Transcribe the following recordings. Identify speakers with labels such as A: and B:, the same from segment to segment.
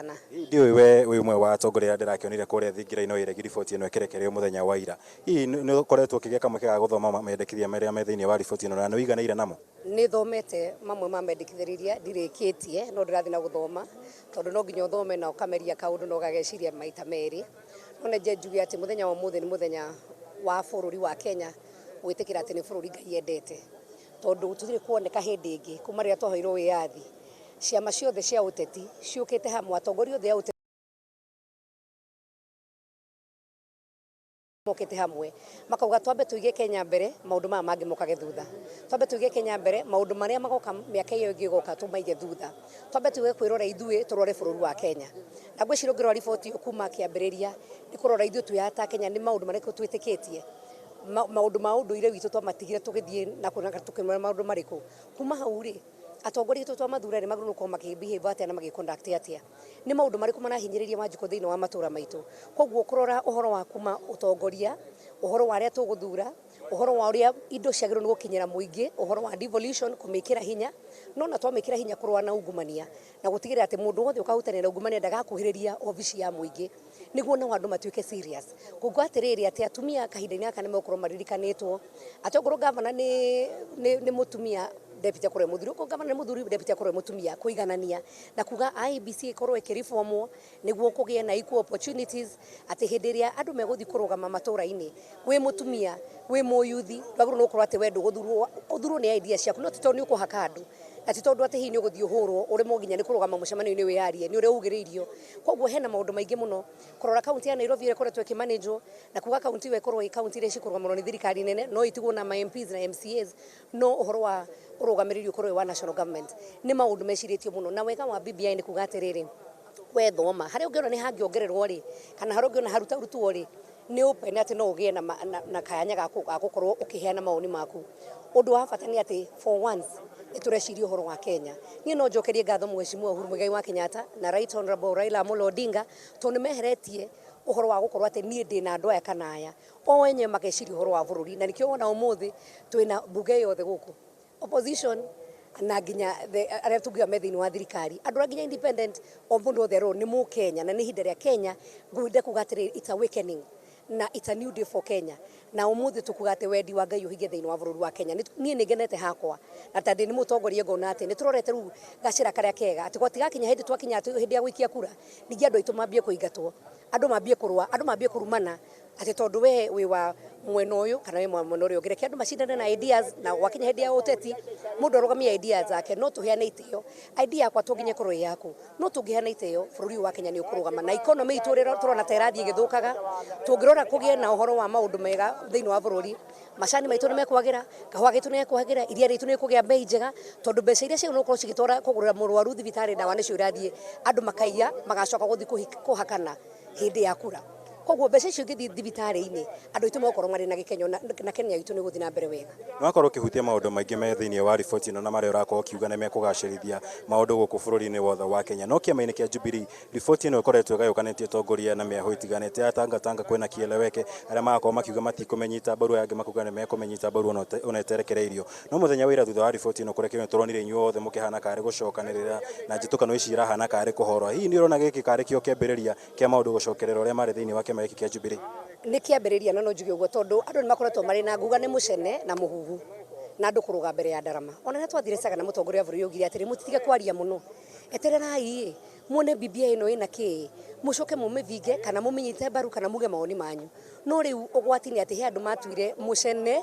A: Sana.
B: Ndiũĩ we wĩ ũmwe wa atongoria arĩa ndĩrakĩonire kũrĩa thingira-inĩ wa iregi riboti ĩno ĩkĩrekererio mũthenya wa ira. Hihi nĩ ũkoretwo ũkĩgĩa kamweke ga gũthoma mendekithia marĩa me thĩinĩ wa riboti ĩno na nĩ ũiganĩire namo?
A: Nĩ thomete mamwe ma mendekithĩrĩria, ndirĩkĩtie no ndĩrathiĩ na gũthoma, tondũ no nginya ũthome na ũkameria kaũndũ na ũgageciria maita merĩ. No nĩ njuge atĩ mũthenya wa ũmũthĩ nĩ mũthenya wa bũrũri wa Kenya gwĩtĩkĩra atĩ nĩ bũrũri Ngai endete, tondũ tũtirĩ kuoneka hĩndĩ ĩngĩ kuma rĩrĩa twaheirwo wĩyathi. Ciama ciothe cia ũteti ciũkĩte hamwe, atongoria othe a ũteti mokĩte hamwe makauga twambe tũige Kenya mbere, maũndũ maya mangĩ mokage thutha. Twambe tũige Kenya mbere, maũndũ marĩa magoka mĩaka ĩyo ĩngĩ ĩgoka tũmaige thutha. Twambe tuge kwĩrora ithuĩ tũrore bũrũri wa Kenya. Na ngwĩciria ũngĩrora riboti ĩyo kuma kĩambĩrĩria nĩ kũrora ithuĩ twĩ ata Kenya nĩ maũndũ marĩkũ twĩtĩkĩtie, maũndũ ma ũndũire witũ twamatigire tũgĩthiĩ na tũkĩmera maũndũ marĩkũ. Kuma hau rĩ, atongoria aitũ twamathura nĩ magĩrĩirwo gũkorwo makĩ behave atĩa na magĩ conduct atĩa, nĩ maũndũ marĩkũ marahinyĩrĩria Wanjikũ thĩinĩ wa matũra maitũ. Koguo kũrora ũhoro wa kuma ũtongoria, ũhoro wa arĩa tũgũthura, ũhoro wa ũrĩa indo ciagĩrĩirwo nĩ gũkinyĩra mũingĩ, ũhoro wa devolution kũmĩkĩra hinya, no na twamĩkĩra hinya kũrũa na ungumania na gũtigĩrĩra atĩ mũndũ wothe ũkahutania na ungumania ndagakuhĩrĩria obici ya mũingĩ, nĩguo nao andũ matuĩke serious. Kuga atĩrĩrĩ atĩ atumia kahinda-inĩ gaka nĩ megũkorwo maririkanĩtwo, atĩ okorwo gavana nĩ mũtumia, deputy akorwo e mũthuri, okorwo gavana nĩ mũthuri, deputy akorwo e mũtumia, kũiganania na kuga IEBC ĩkorwo ĩkĩreformwo nĩguo kũgĩe na equal opportunities, atĩ hĩndĩ ĩrĩa andũ megũthiĩ kũrũgama matũra-inĩ, wĩ mũtumia, wĩ mũyuthi, ndwagĩrĩirwo nĩ gũkorwo atĩ we ndũgũthurwo, ũthurwo nĩ idea ciaku, no ti tondũ nĩ ũkũhaka andũ, na ti tondũ atĩ hihi nĩ ũgũthiĩ ũhũrwo ũremwo nginya nĩ kũrũgama mũcemanio-inĩ wĩyarie nĩ ũrĩa ugĩrĩirio. Koguo hena maũndũ maingĩ mũno kũrora kaunti ya Nairobi ĩrĩa ĩkoretwo ĩkĩmanagwo, na kuga kaunti ĩyo ĩkorwo ĩ kaunti iria cikũrũgamĩrĩrwo nĩ thirikari nene, no itigwo na ma MPs na MCAs, no ũhoro wa ũrũgamĩrĩri ũkorwo wĩ wa national government. Nĩ maũndũ mecirĩtio mũno, na wega wa BBI nĩ kuga atĩrĩrĩ, we thoma harĩa ũngĩona nĩ hangĩongererwo rĩ, kana harĩa ũngĩona harutarutwo rĩ, nĩ open atĩ no ũgĩe na kanya ga gũkorwo ũkĩheana mawoni maku. Ũndũ wa bata nĩ atĩ for once nĩ tũreciria ũhoro wa Kenya. Niĩ no njokerie ngatho Mheshimiwa Uhuru Muigai wa Kenyatta na Right Honorable Raila Amolo Odinga, tondũ nĩ meheretie ũhoro wa gũkorwo atĩ niĩ ndĩna andũ aya kana aya, o enyewe mageciria ũhoro wa bũrũri, na nĩkĩo wona ũmũthĩ twĩna mbunge yothe gũkũ, opposition na nginya arĩa tungiuga me thĩinĩ wa thirikari, andũ arĩa nginya independent, o mũndũ wothe arerwo nĩ mũkenya, na nĩ ihinda rĩa Kenya. Ngwenda kuga atĩrĩrĩ, it's awakening na it's a new day for Kenya, na ũmũthĩ tũkuga atĩ wendi wa Ngai ũhinge thĩinĩ wa bũrũri wa Kenya. Niĩ nĩ ngenete hakwa, na ta ndĩ nĩ mũtongoria ngona atĩ nĩ tũrorete rĩu gacĩra karĩa kega, atĩ gwatigakinya hĩndĩ twakinya atĩ hĩndĩ ya gũikia kura ningĩ andũ aitũ mambie kũingatwo, andũ mambie kũrũa, andũ mambie kũrumana atĩ tondũ we wĩ wa mwena ũyũ kana wĩ wa mwena ũrĩa ũngĩ. Reke andũ macindane na ideas, na gwakinya hĩndĩ ya ũteti mũndũ arũgamie ideas zake, no tũheane itĩo. Idea yakwa to nginya ĩkorwo ĩ yaku, no tũngĩheana itĩo bũrũri ũyũ wa Kenya nĩ ũkũrũgama, na economy itũ ũrĩa tũrona ta ĩrathiĩ ĩgĩthũkaga, tũngĩrora kũgĩe na ũhoro wa maũndũ mega thĩinĩ wa bũrũri, macani maitũ nĩ mekwagĩra, kahũa gaitũ nĩ gekwagĩra, iria rĩitũ nĩ rĩkũgĩa bei njega, tondũ mbeca iria ciagĩrĩirwo gũkorwo cigĩtwara kũgũrĩra mũrwaru thibitarĩ ndawa nĩcio irathiĩ andũ makaiya, magacoka gũthiĩ kũhakana hĩndĩ ya kura. Koguo mbeca icio ingĩthiĩ thibitarĩ-inĩ, andũ aitũ megũkorwo marĩ na gĩkeno na Kenya itũ nĩ ĩgũthiĩ na mbere wega.
B: Nĩ wakorwo ũkĩhutia maũndũ maingĩ me thĩinĩ wa riboti ĩno na marĩa ũrakorwo ũkiuga nĩ mekũgacĩrithia maũndũ gũkũ bũrũri-inĩ wothe wa Kenya. No kĩama-inĩ kĩa Jubilee, riboti ĩno ĩkoretwo ĩgayũkanĩtie atongoria na mĩahũ ĩtiganĩte ya Tanga Tanga kwĩna Kieleweke arĩa magakorwo makiuga matikũmĩnyita mbaru, aya angĩ makauga nĩ mekũmĩnyita mbaru ona ĩterekereirio. No mũthenya wa ira thutha wa riboti ĩno kũrekererio nĩ tũronire inyuĩ othe mũkĩhana karĩ gũcokanĩrĩra na njĩtũkano ici irahana karĩ kũhorwa. Hihi nĩ ũrona gĩkĩ karĩ kĩo kĩambĩrĩria kĩa maũndũ gũcokerera ũrĩa marĩ thĩinĩ wa kĩama gĩkĩ kĩa Jubilee?
A: Nĩ kĩambĩrĩria, na no njuge ũguo tondũ andũ nĩ makoretwo marĩ na nguga nĩ mũcene na mũhuhu na andũ kũrũga mbere ya ndarama. Ona rĩrĩa twathire Sagana, mũtongoria wa bũrũri augire atĩrĩ, mũtitige kwaria mũno, etererai ĩ muone BBI ĩno ĩna kĩĩ, mũcoke mũmĩthinge kana mũmĩnyite mbaru kana muge mawoni manyu. No rĩu ũgwati nĩ atĩ he andũ matuire mũcene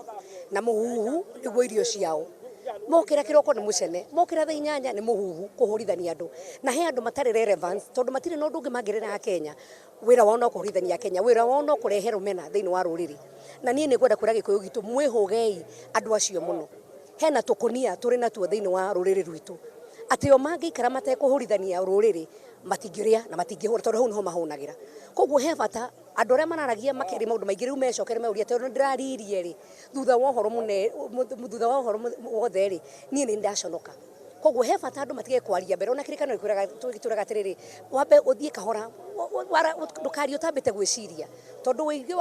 A: na mũhuhu nĩguo irio ciao. Mokĩra kĩroko nĩ mũcene, mokĩra thaa 8 nĩ mũhuhu kũhũrithania andũ. Na he andũ matarĩ relevance tondũ matirĩ na ũndũ ũngĩ mangĩrera Kenya. Wĩra wao no kũhũrithania Kenya, wĩra wao no kũrehe rũmena thĩinĩ wa rũrĩrĩ. Na niĩ nĩ ngwenda kwĩra Gĩkũyũ gitũ, mwĩhũgei andũ acio mũno. Hena tũkũnia tũrĩ natuo thĩinĩ wa rũrĩrĩ rwitũ, atĩ o mangĩikara matekũhũrithania rũrĩrĩ matingĩrĩa na matingĩhũra, tondũ hau nĩho mahũnagĩra. Koguo he bata andũ arĩa mararagia makĩaria maũndũ maingĩ rĩu mecokere meurie tondũ nĩ ndĩraririe rĩ, thutha wa ũhoro mũne, thutha wa ũhoro wothe rĩ, niĩ nĩ ndaconoka. Koguo he bata andũ matige kwaria mbere. Ona kĩrĩkanĩro gĩtwĩraga atĩrĩrĩ, wambe ũthiĩ kahora. Ndũkarie ũtambĩte gwĩciria, tondũ ũingĩ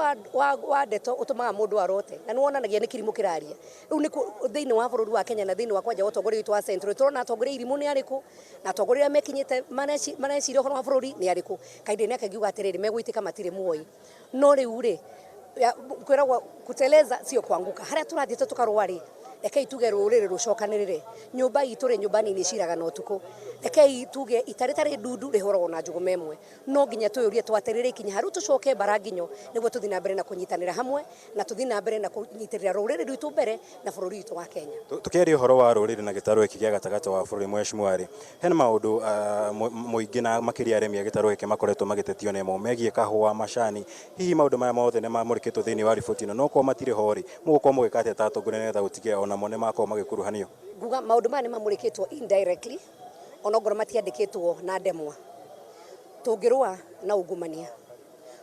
A: wa ndeto ũtũmaga mũndũ arote na nĩ wonanagia nĩ kĩrimũ kĩraria. Rĩu nĩ thĩinĩ wa bũrũri wa Kenya na thĩinĩ wa kwanja ũtongoria witũ wa Central, tũrona atongoria irimũ nĩ arĩkũ na atongoria arĩa mekinyĩte mareciria ũhoro wa bũrũri nĩ arĩkũ. Kahinda-inĩ gaka ngiuga atĩrĩrĩ, megũitĩka matirĩ muoĩ. No rĩu rĩ, kwĩragwo kuteleza sio kuanguka. Harĩa tũrathiĩte tũkarũa rĩ, rekei tuge rũrĩrĩ rũcokanĩrĩre. Nyũmba itũ rĩ, nyũmba nini iciraga na ũtukũ. Rekei tuge ita rĩtarĩ ndundu rĩhũragwo na njũgũma ĩmwe. No nginya twĩyũrie twatĩrĩre ikinya haru, tũcoke mbara nginyo nĩguo tũthiĩ na mbere na kũnyitanĩra hamwe na tũthiĩ na mbere na kũnyitĩrĩra rũrĩrĩ rwitũ mbere na bũrũri witũ wa Kenya.
B: Tũkĩaria ũhoro wa rũrĩrĩ na gĩtarũ gĩkĩ gĩa gatagatĩ wa bũrũri, mheshimiwa rĩ, hena maũndũ mũingĩ na makĩria arĩmi a gĩtarũ gĩkĩ makoretwo magĩtetio nĩmo megiĩ kahũa, macani. Hihi maũndũ maya mothe nĩ mamũrĩkĩtwo thĩinĩ wa riboti ĩno? No korwo matirĩ ho rĩ, mũgũkorwo mũgĩka atĩa ta atongoria nĩgetha gũtigĩrĩra onamo nĩ makorwo magĩkuruhanio?
A: Nguga maũndũ maya nĩ mamũrĩkĩtwo indirectly, onokorwo matiandĩkĩtwo na ndemwa. Tũngĩrũa na ungumania,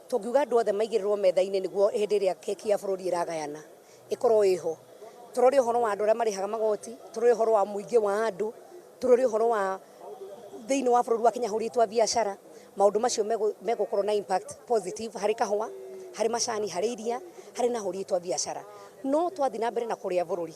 A: tũngiuga andũ othe maigĩrĩrwo metha-inĩ nĩguo hĩndĩ ĩrĩa keki ya bũrũri ĩragayana ĩkorwo ĩho. Tũrore ũhoro wa andũ arĩa marĩhaga magoti, tũrore ũhoro wa mũingĩ wa andũ, tũrore ũhoro wa thĩinĩ wa bũrũri wa Kenya hũrĩtwo wa biacara. Maũndũ macio megũkorwo na impact positive harĩ kahũa, harĩ macani, harĩ iria, harĩ na hũri itũ a biacara. No twathiĩ na mbere na kũrĩa bũrũri,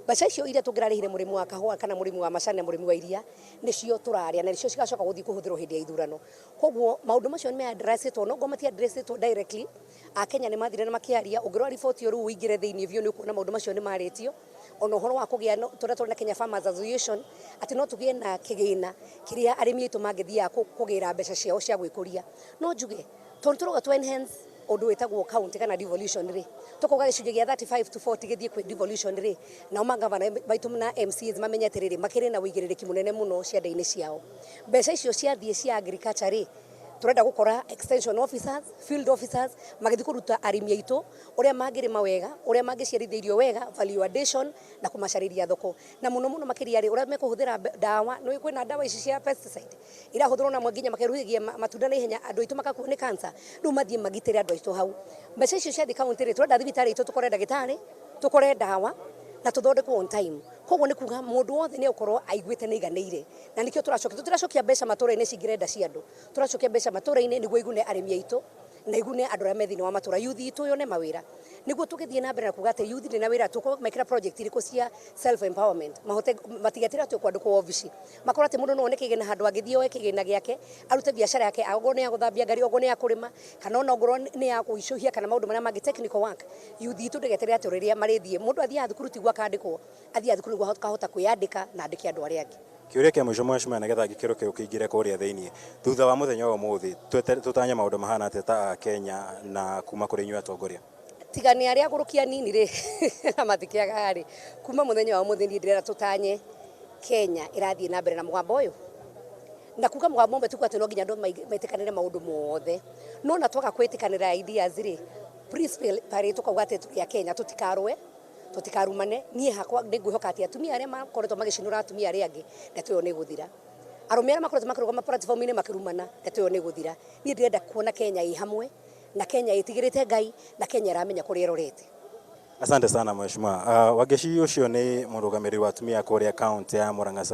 A: mbeca icio iria tũngĩrarĩhire mũrĩmi wa kahũa kana mũrĩmi wa macani na mũrĩmi wa iria nĩcio tũrarĩa, na nĩcio cigacoka gũthiĩ kũhũthĩrwo hĩndĩ ya ithurano. Koguo maũndũ macio nĩ addressĩtwo, no ngorwo mati addressĩtwo directly. Akenya nĩ mathire na makĩaria. Ũngĩrora riboti ĩyo rĩu ũingĩre thĩinĩ biũ, nĩ ũkuona maũndũ macio nĩ marĩtio, ona ũhoro wa kũgĩa tũrĩa tũrĩ na Kenya Farmers Association, atĩ no tũgĩe na kĩgĩna kĩrĩa arĩmi aitũ mangĩthiaga kũgĩra mbeca ciao cia gwĩkũria. No njuge tondũ tũrauga tũ enhance ũndũ wĩtagwo county kana devolution rĩ, tũkauga gĩcunjĩ gĩa 35 to 40 gĩthiĩ kwĩ devolution rĩ, nao magavana maitũ na MCAs mamenye atĩrĩrĩ, makĩrĩ na ũigĩrĩrĩki mũnene mũno cianda-inĩ ciao. Mbeca icio ciathiĩ cia agriculture rĩ, turenda gukora extension officers, field officers magĩthiĩ kũruta arĩmi aitũ ũrĩa mangĩrĩma wega, ũrĩa mangĩciarithia irio wega, value addition, na kũmacarĩria thoko, na mũno mũno makĩria rĩ, ũrĩa mekũhũthĩra ndawa. Nĩ kwĩna ndawa ici cia pesticide irahũthĩrwo na nginya makeruhigia matunda na ihenya, andũ aitũ makakua nĩ cancer. Rĩu mathiĩ magitĩre andũ aitũ hau. Mbeca icio ciathiĩ county rĩ, turenda thibitarĩ itũ tũkore ndagĩtarĩ, tũkore ndawa na tũthondekwo on time. Koguo nĩ kuga mũndũ wothe nĩ egũkorwo aiguĩte nĩ aiganĩire, na nĩkĩo tũracokia. Tũtiracokia mbeca matũra-inĩ cingĩrenda cia andũ, tũracokia mbeca matũra-inĩ nĩguo igune arĩmi aitũ na igune andũ arĩa me thĩinĩ wa matũra. Youth itũ yone mawĩra, nĩguo tũgĩthiĩ na mbere na kuga atĩ youth ndĩ na wĩra, tũkũmekĩra project irĩkũ cia self empowerment, mahote matigeterere atĩ kwandĩkwo obici, makorwo atĩ mũndũ no one kĩgĩna handũ angĩthiĩ oe kĩgĩna gĩake arute biacara yake, okorwo nĩ ya gũthambia ngari, okorwo nĩ ya kũrĩma, kana ona okorwo nĩ ya kũicũhia kana maũndũ marĩa mangĩ, technical work. Youth itũ ndĩgeterere atĩ rĩrĩa marĩthiĩ. Mũndũ athiaga thukuru tiguo akandĩkwo, athiaga thukuru nĩguo akahota kwĩyandĩka na andĩke andũ arĩa angĩ.
B: Kĩũria kĩa mũico, mheshimiwa, nĩgetha gĩkĩro kĩu kĩingĩre kũrĩa thĩinĩ, thutha wa mũthenya wa ũmũthĩ tũtanye maũndũ mahana atĩa ta Akenya na kuma kũrĩ inyuĩ atongoria?
A: Tiga nĩ arĩa agũrũki anini rĩ na matikĩagaga rĩ, kuma mũthenya wa ũmũthĩ niĩ ndĩrera tũtanye Kenya ĩrathiĩ na mbere na mũgambo ũyũ, na kuga mũgambo ũmwe tuga atĩ no nginya andũ metĩkanĩre maũndũ mothe, no na twaga kwĩtĩkanĩra ideas rĩ, principally tũkauga atĩ tũrĩ a Kenya, tũtikarũe, tũtikarumane. Niĩ hakwa nĩ ngwĩhoka atĩ atumia arĩa makoretwo magĩcinũra atumia arĩa angĩ, ndeto ĩyo nĩ ĩgũthira. Arũme arĩa makoretwo makĩrũgama platform-inĩ makĩrumana, ndeto ĩyo nĩ ĩgũthira. Niĩ ndĩrenda kuona Kenya ĩ hamwe na Kenya ĩtigĩrĩte Ngai na Kenya ĩramenya kũrĩa ĩrorete.
B: Asante sana, mheshimiwa. Wangeci ũcio nĩ mũrũgamĩrĩri wa atumia kũrĩa kaunti ya Murang'a.